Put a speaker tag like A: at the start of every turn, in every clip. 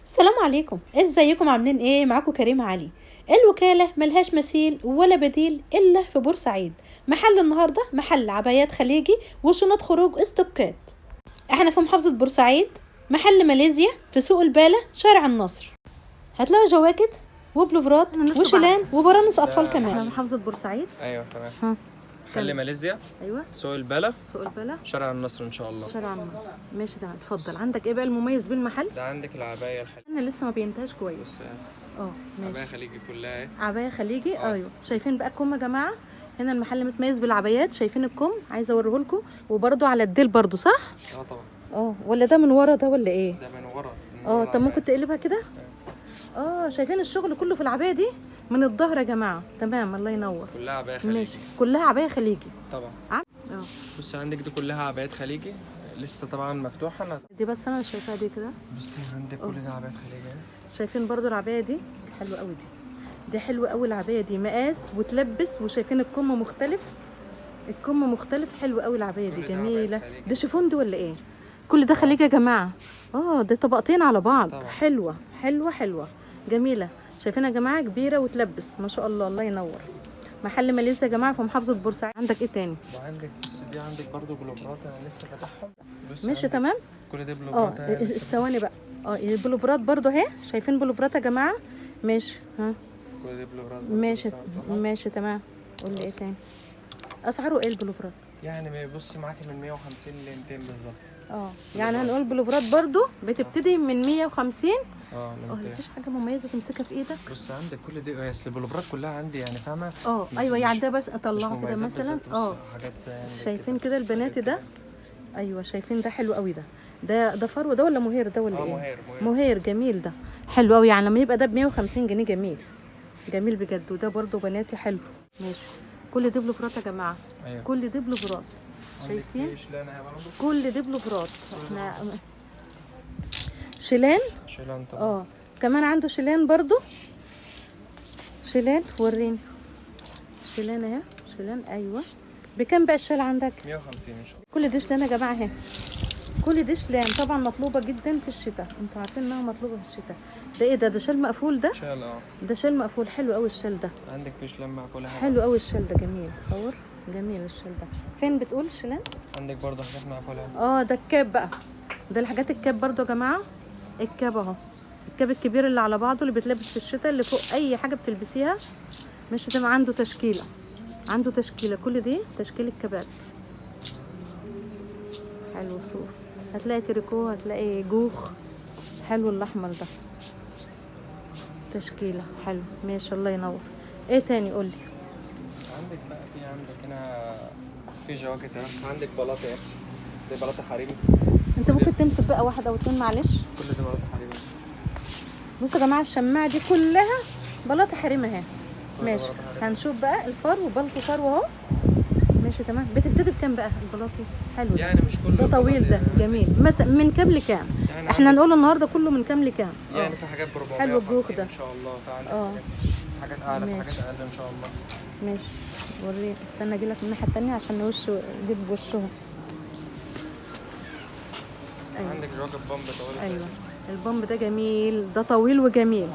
A: السلام عليكم، ازيكم؟ عاملين ايه؟ معاكم كريم علي. الوكالة ملهاش مثيل ولا بديل الا في بورسعيد. محل النهاردة محل عبايات خليجي وشنط خروج استوكات. احنا في محافظة بورسعيد، محل ماليزيا في سوق البالة شارع النصر. هتلاقوا جواكت وبلوفرات وشيلان وبرانس اطفال كمان.
B: احنا محافظة بورسعيد.
C: ايوه تمام.
B: ها.
C: محل ماليزيا.
B: ايوه،
C: سوق البلا،
B: سوق البلا،
C: شارع النصر ان شاء الله.
B: شارع النصر. ماشي تمام، اتفضل. عندك ايه بقى المميز بالمحل؟
C: ده عندك العباية الخليجي.
B: انا لسه ما بينتهاش كويس.
C: بص
B: اه ماشي.
C: عباية خليجي كلها اهي.
B: عباية خليجي. ايوه، شايفين بقى الكم يا جماعة؟ هنا المحل متميز بالعبايات، شايفين الكم؟ عايزه اوريه لكم. وبرده على الديل برده، صح؟
C: اه طبعا.
B: اه، ولا ده من ورا ده ولا ايه؟
C: ده من ورا.
B: اه، طب ممكن تقلبها كده؟ اه، شايفين الشغل كله في العباية دي من الظهر يا جماعة. تمام، الله ينور.
C: كلها عباية خليجي.
B: ماشي، كلها عباية خليجي
C: طبعا.
B: اه
C: بص عندك دي كلها عبايات خليجي لسه طبعا مفتوحة. انا
B: دي بس انا شايفاها دي كده.
C: بصي عندك كل ده عبايات خليجي.
B: شايفين برضو العباية دي حلوة قوي، دي حلوة قوي العباية دي، مقاس وتلبس. وشايفين الكم مختلف، الكم مختلف، حلو قوي العباية دي، جميلة. ده شيفون دي ولا ايه؟ كل ده خليجي يا جماعة. اه، ده طبقتين على بعض. طبعا. حلوة حلوة حلوة، جميلة. شايفينها يا جماعة؟ كبيرة وتلبس ما شاء الله، الله ينور. محل ماليزيا يا جماعة في محافظة بورسعيد. عندك ايه تاني؟
C: وعندك بص دي عندك برضو بلوفرات انا لسه فاتحهم.
B: ماشي تمام،
C: كل دي بلوفرات.
B: اه ثواني بقى. اه البلوفرات برضو اهي، شايفين بلوفرات يا جماعة؟ ماشي. ها،
C: كل دي بلوفرات.
B: ماشي ماشي تمام. قول لي ايه تاني؟ اسعاره ايه البلوفرات؟
C: يعني بصي معاكي من 150 ل 200 بالظبط.
B: اه يعني هنقول بلوفرات برضو بتبتدي من 150.
C: اه
B: مفيش حاجة مميزة تمسكها في ايدك؟
C: بص عندك كل دي، اصل البلوفرات كلها عندي يعني، فاهمه؟
B: اه ايوه، يعني ده بس اطلعه كده مثلا. اه
C: حاجات زي
B: شايفين كده البناتي ده؟ ايوه شايفين ده حلو قوي. ده ده فرو ده ولا مهير ده ولا ايه؟
C: مهير.
B: مهير جميل، ده حلو قوي. يعني لما يبقى ده ب 150 جنيه جميل جميل بجد. وده برضو بناتي حلو. ماشي، كل دي بلوفرات يا جماعة.
C: أيوة.
B: كل دي بلوفرات، شايفين؟ كل دي بلوفرات. احنا شيلان،
C: شيلان طبعا.
B: اه كمان عنده شيلان برضو. شيلان وريني شيلان اهي، شيلان. ايوه، بكام بقى الشال عندك؟
C: 150 ان شاء الله.
B: كل دي شيلان يا جماعة اهي، كل دي شيلان طبعا مطلوبه جدا في الشتاء، انتوا عارفين انها مطلوبه في الشتاء. ده ايه ده؟ ده شال مقفول ده؟
C: شال. اه
B: ده شال مقفول، حلو قوي الشال ده.
C: عندك في شلان مقفولة،
B: حلو قوي الشال ده، جميل. صور جميل الشال ده. فين بتقول الشلان؟
C: عندك برضه حاجات مقفولة.
B: اه ده الكاب بقى، ده الحاجات الكاب برضه يا جماعة. الكاب اهو، الكاب الكبير اللي على بعضه اللي بيتلبس في الشتاء، اللي فوق اي حاجة بتلبسيها. مش تمام؟ عنده تشكيله، عنده تشكيله، كل دي تشكيله كبات. حلو صوف، هتلاقي تريكو، هتلاقي جوخ. حلو الاحمر ده، تشكيله حلو. ماشي، الله ينور. ايه تاني قولي؟
C: عندك بقى في عندك هنا في جواكت، عندك بلاطة اهي، دي بلاطة حريمي.
B: انت ممكن تمسك بقى واحد او اتنين معلش.
C: كل دي بلاطة حريمي.
B: بصوا يا جماعة الشماعه دي كلها بلاطة حريمي اهي. ماشي، هنشوف بقى الفرو، بلطو فرو اهو. ماشي تمام. بتبتدي بكام بقى البلاطي؟ حلو ده.
C: يعني مش كله
B: ده طويل ده جميل. مثلا من كام لكام؟
C: يعني
B: احنا نقول النهارده كله من كام لكام؟
C: يعني في حاجات ب 450
B: حلو الجوخ ده
C: ان شاء الله، في عندك حاجات اعلى، في حاجات اقل ان شاء الله.
B: ماشي وريني، استنى اجي لك من الناحية الثانية عشان وش جيب وشهم.
C: أيوة. عندك جواكت بامب طويل.
B: ايوه البامب ده جميل، ده طويل وجميل.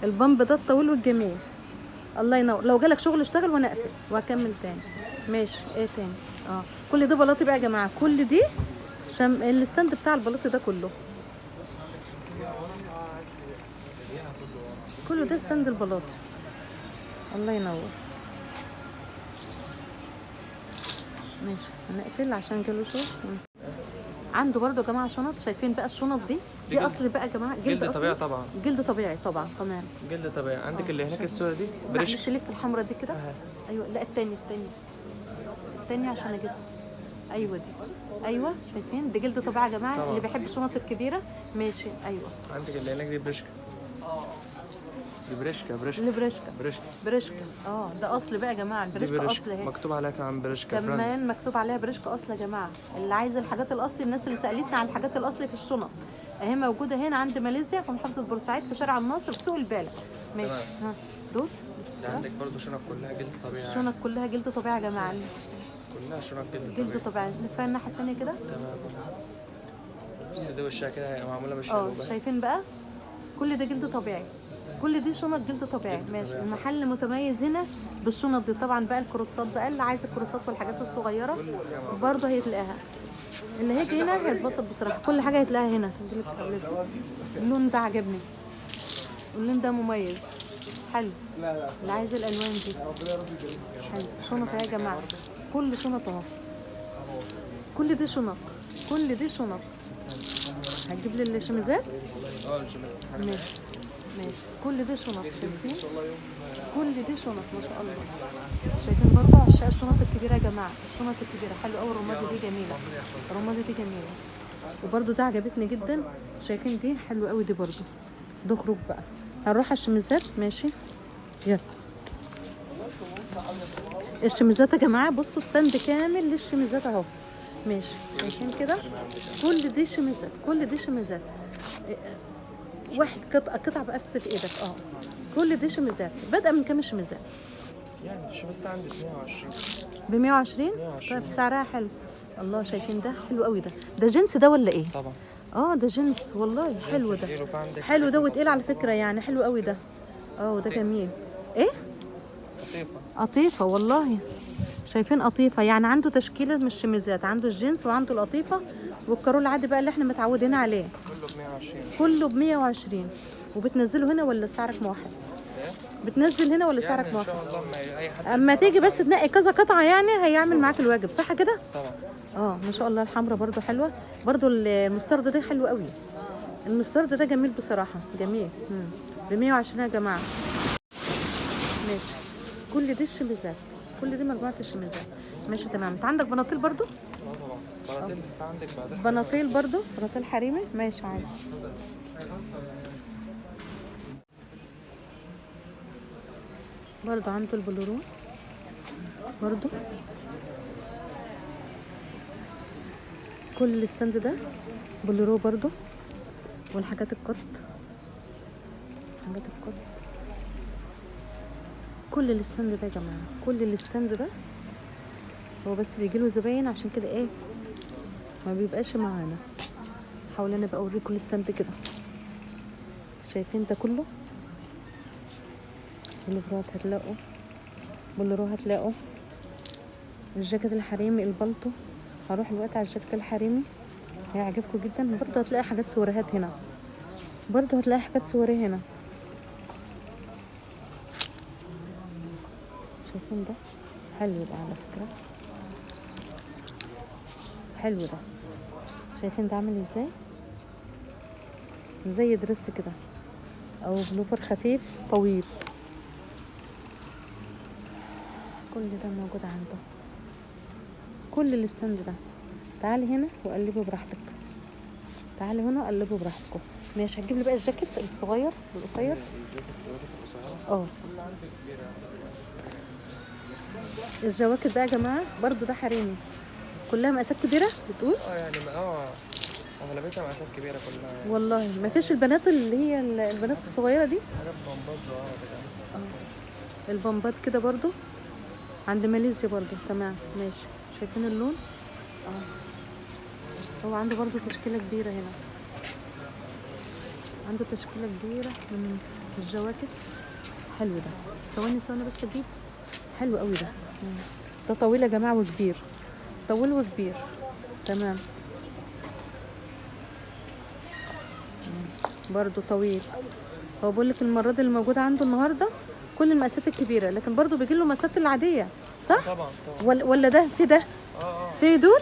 B: البامب ده الطويل والجميل، الله ينور. لو جالك شغل اشتغل وانا اقفل واكمل تاني. ماشي، ايه تاني؟ اه كل ده بلاطي بقى يا جماعة، كل دي ال stand بتاع البلاطي ده كله، كله ده stand البلاطي. الله ينور. ماشي هنقفل عشان جاله شغل. عنده برضو يا جماعة شنط، شايفين بقى الشنط دي؟ دي اصل بقى يا جماعة
C: جلد طبيعي طبعا،
B: جلد طبيعي طبعا. تمام،
C: جلد طبيعي. عندك اللي هناك السودا دي بريشكا.
B: معلش ليك في الحمرا دي كده. ايوه، لا الثاني الثاني الثاني عشان اجيبها. ايوه دي، ايوه شايفين دي جلد طبيعي يا جماعة طبعا. اللي بيحب الشنط الكبيرة. ماشي ايوه.
C: عندك اللي هناك دي بريشكا. دي بريشكا، بريشكا،
B: اللي بريشكا،
C: بريشكا،
B: بريشكا. اه ده اصل بقى يا جماعة، البريشكا اصل اهي،
C: مكتوب عليها كمان بريشكا
B: كمان، مكتوب عليها بريشكا اصل يا جماعة. اللي عايز الحاجات الاصلي، الناس اللي سالتنا على الحاجات الاصلي في الشنط اهي موجودة هنا عند ماليزيا في محافظة بورسعيد في شارع النصر في سوق البالة. ماشي. ها دول
C: ده عندك برضو شنط كلها جلد طبيعي.
B: الشنط كلها جلد طبيعي يا جماعة،
C: كلها شنط جلد طبيعي،
B: جلد طبيعي. نتفاهم الناحية الثانية كده.
C: تمام. بس دي وشها كده معمولة بالشقلوبه.
B: اه شايفين بقى كل ده جلد طبيعي، كل دي شنط جلد طبيعي. ماشي. المحل متميز هنا بالشنط دي. طبعا بقى الكروسات بقى، اللي عايز الكروسات والحاجات الصغيرة برضه هيتلاقيها. اللي هيجي هنا هيتبسط بصراحة، كل حاجة هيتلاقيها هنا. اللون ده عجبني، اللون ده مميز حلو. اللي عايز الالوان دي حلو. شنط يا جماعة، كل شنط اهو، كل دي شنط، كل دي شنط. هتجيب لي الشميزات؟
C: اه الشميزات.
B: ماشي ماشي. كل دي شنط، شايفين؟ كل دي شنط ما شاء الله. شايفين برضه عشاق الشنط الكبيرة يا جماعة، الشنط الكبيرة حلوة قوي. الرمادي دي جميلة، الرمادي دي جميلة. وبرضه ده عجبتني جدا، شايفين دي حلوة قوي دي برضه. ده خروج بقى. هنروح على الشميزات. ماشي يلا. الشميزات يا جماعة، بصوا stand كامل للشميزات اهو. ماشي شايفين كده؟ كل دي شميزات، كل دي شميزات. واحد قطعه قطعه بس في ايدك. اه كل دي شميزات. بادئه من كام الشميزات؟
C: يعني الشميزات عندي 120.
B: ب 120؟ طيب سعرها حلو. الله شايفين ده حلو قوي. ده ده جنس ده ولا ايه؟
C: طبعا.
B: اه ده جنس والله حلو ده، حلو ده وتقيل على فكرة يعني، حلو قوي ده. اه ده جميل. ايه؟
C: قطيفة.
B: قطيفة والله. شايفين قطيفة، يعني عنده تشكيله من الشميزات، عنده الجنس وعنده القطيفه والكارول العادي بقى اللي احنا متعودين عليه.
C: كله ب 120.
B: كله ب 120. وبتنزله هنا ولا سعرك موحد؟ بتنزل هنا ولا
C: يعني
B: سعرك موحد؟
C: ان شاء الله ما اي حد
B: اما تيجي بس تنقي كذا قطعه يعني هيعمل معاك الواجب، صح كده؟
C: طبعا.
B: اه ما شاء الله. الحمرا برده حلوة، برده المسترد ده حلو قوي. المسترد ده جميل بصراحة، جميل. ب 120 يا جماعة. ماشي. كل دي الشميزات، كل دي مجموعة الشميزات. ماشي تمام. انت عندك بناطيل برضو؟
C: اه طبعا بناطيل. في عندك بعد
B: بناطيل برضو، بناطيل حريمي. ماشي عادي. برضو عنده البلورون برضو. كل ال stand ده بلورو برضو، والحاجات القط، حاجات القط. كل ال stand ده يا جماعة، كل ال stand ده هو بس بيجيله زباين عشان كده ايه ما بيبقاش معانا. حاول انا بقى اوريكم ال stand كده. شايفين ده كله بلورات هتلاقوا، بلورو هتلاقوا، الجاكيت الحريمي، البلطو. هروح الوقت على الجاكيت الحريمي هيعجبكم جدا. برضه هتلاقي حاجات سواريهات هنا، برضه هتلاقي حاجات سواريه هنا. شايفين ده حلو ده على فكرة، حلو ده. شايفين ده عامل ازاي؟ زي dress كده او بلوفر خفيف طويل. كل ده موجود عنده، كل ال stand ده. تعالي هنا وقلبه براحتك، تعالي هنا وقلبه براحتكم. ماشي. هتجيب لي بقى الجاكيت الصغير القصير. اه الجواكت بقى يا جماعة برضو ده حريمي، كلها مقاسات كبيرة بتقول؟
C: اه يعني اغلبيتها مقاسات كبيرة كلها يعني.
B: والله ما فيش البنات اللي هي البنات الصغيرة دي،
C: حاجات بامبات صغيرة كده.
B: البامبات كده برضو عند ماليزيا برضو. تمام ماشي. شايفين اللون؟ هو عنده برضو تشكيله كبيرة هنا، عنده تشكيله كبيرة من الجواكت. حلو ده. ثواني ثواني بس اجيب. حلو قوي ده. ده طويل يا جماعة وكبير، طويل وكبير. تمام برضو طويل. هو بيقول لك المرة دي اللي موجودة عنده النهارده كل المقاسات الكبيرة، لكن برضو بيجي له مقاسات العادية، صح؟
C: طبعا طبعا.
B: ولا ده في ده؟ في دول؟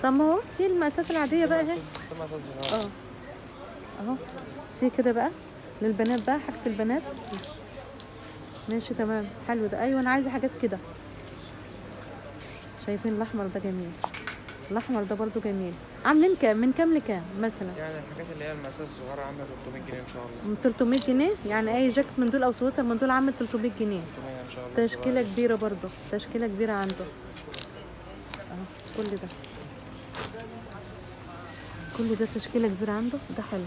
B: طب ما هو في المقاسات العادية بقى اهي. اهو في كده بقى للبنات بقى، حاجة البنات. ماشي تمام حلو ده. ايوه انا عايزه حاجات كده. شايفين الاحمر ده جميل، الاحمر ده برضو جميل. عاملين كام؟ من كام لكام مثلا؟
C: يعني الحاجات اللي هي المقاسات الصغيرة عامله 300 جنيه ان شاء الله.
B: 300 جنيه يعني اي جاكيت من دول او سويتر من دول عامل 300 جنيه.
C: 300 ان شاء الله.
B: تشكيله كبيرة برضو، تشكيله كبيرة عنده اهو. كل ده، كل ده تشكيله كبيرة عنده. ده حلو،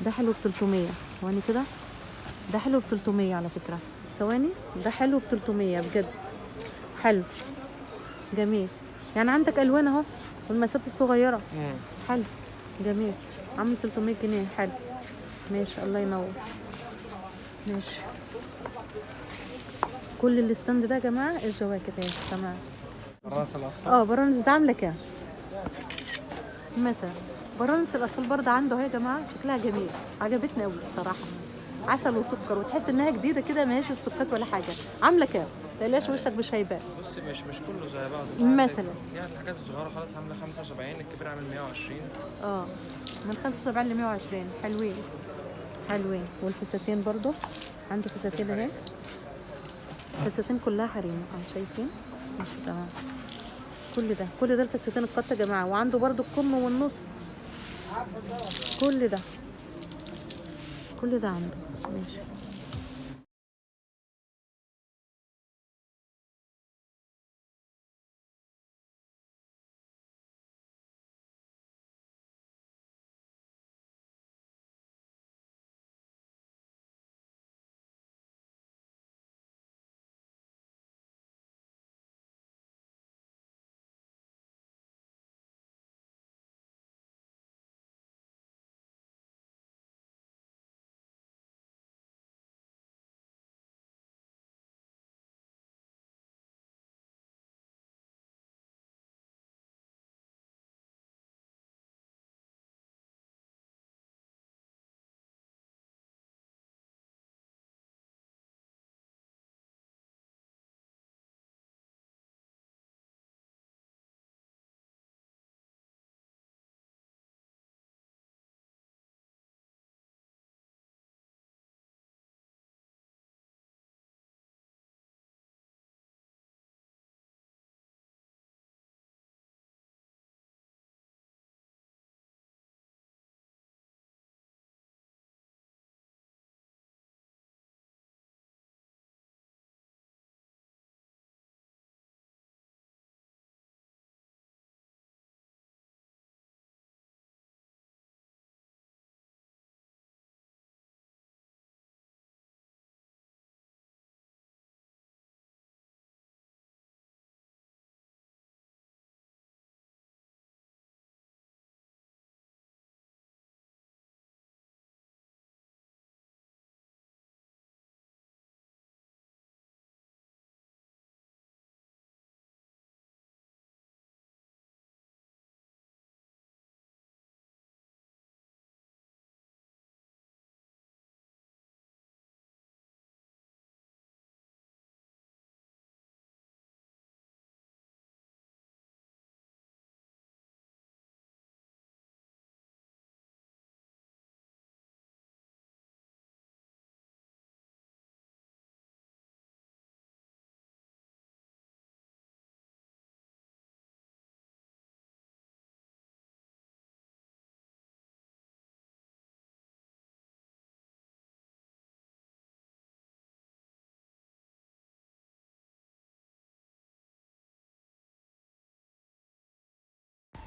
B: ده حلو ب 300. ثواني كده، ده حلو ب 300 على فكرة. ثواني، ده حلو ب 300 بجد، حلو جميل. يعني عندك الوان اهو والمقاسات الصغيرة. حلو جميل، عامل 300 جنيه. حلو ماشي الله ينور. ماشي كل ال stand ده يا جماعة الجواكت اهي. تمام.
C: برانس الاطفال.
B: برانس ده عامله كام مثلا؟ برانس الاطفال برضه عنده اهي يا جماعة، شكلها جميل، عجبتني قوي بصراحة، عسل وسكر وتحس انها جديدة كده، ما هيش استوكات ولا حاجة. عامله كام؟ تقلقش وشك مش هيبان.
C: بصي مش كله زي بعضه
B: مثلا
C: يعني الحاجات الصغيرة خالص عامله 75، الكبير عامل 120.
B: من 75 ل 120. حلوين حلوين. والفساتين برضه عنده فساتين اهي، فساتين كلها حريم. شايفين؟ ماشي تمام. كل ده كل ده الفساتين القط يا جماعة، وعنده برضه الكم والنص، كل ده كل ده عنده. ماشي.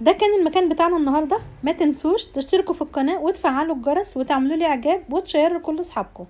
A: ده كان المكان بتاعنا النهارده. ما تنسوش تشتركوا في القناة وتفعلوا الجرس وتعملوا لي اعجاب وتشيروا لكل اصحابكم.